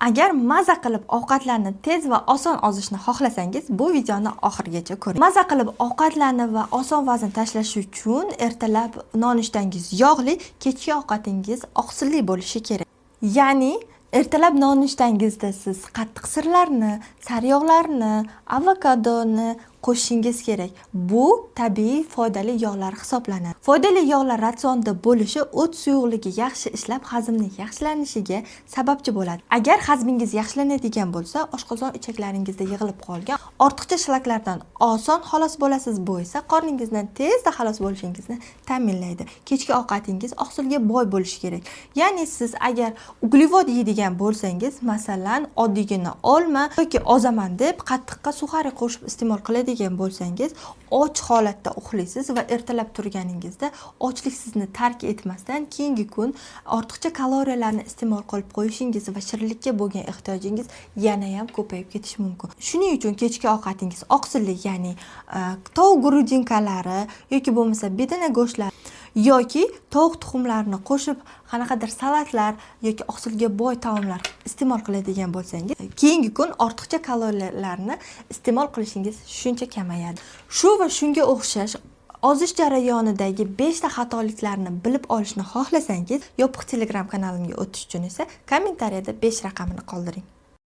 Agar maza qilib ovqatlarni tez va oson ozishni xohlasangiz, bu videoni oxirigacha ko'ring. Maza qilib ovqatlanib va oson vazn tashlash uchun ertalab nonushtangiz yog'li, kechki ovqatingiz oqsilli bo'lishi kerak. Ya'ni ertalab nonushtangizda siz qattiq sirlarni, sariyog'larni, avokadoni qo'shishingiz kerak. Bu tabiiy foydali yog'lar hisoblanadi. Foydali yog'lar ratsionda bo'lishi o't suyuqligi yaxshi ishlab, hazmni yaxshilanishiga sababchi bo'ladi. Agar hazmingiz yaxshilanadigan bo'lsa, oshqozon ichaklaringizda yig'ilib qolgan ortiqcha shlaklardan oson xalos bo'lasiz. Bu esa qorningizdan tezda xalos bo'lishingizni ta'minlaydi. Kechki ovqatingiz oqsilga boy bo'lishi kerak. Ya'ni siz agar uglevod yeydigan bo'lsangiz, masalan, oddiygina olma yoki ozaman deb qattiqqa suxari qo'shib iste'mol qiladigan bo'lsangiz, och holatda uxlaysiz va ertalab turganingizda ochlik sizni tark etmasdan keyingi kun ortiqcha kaloriyalarni iste'mol qilib qo'yishingiz va shirinlikka bo'lgan ehtiyojingiz yana ham ko'payib ketishi mumkin. Shuning uchun kechki ovqatingiz oqsilli, ya'ni tovuq грудинка lari yoki bo'lmasa bedana go'shtlar yoki tovuq tuxumlarini qo'shib qanaqadir salatlar yoki oqsilga boy taomlar iste'mol qiladigan bo'lsangiz, keyingi kun ortiqcha kaloriyalarni iste'mol qilishingiz shuncha kamayadi. Shu va shunga o'xshash ozish jarayonidagi 5 ta xatoliklarni bilib olishni xohlasangiz, yopiq Telegram kanalimga o'tish uchun esa kommentariyada 5 raqamini qoldiring.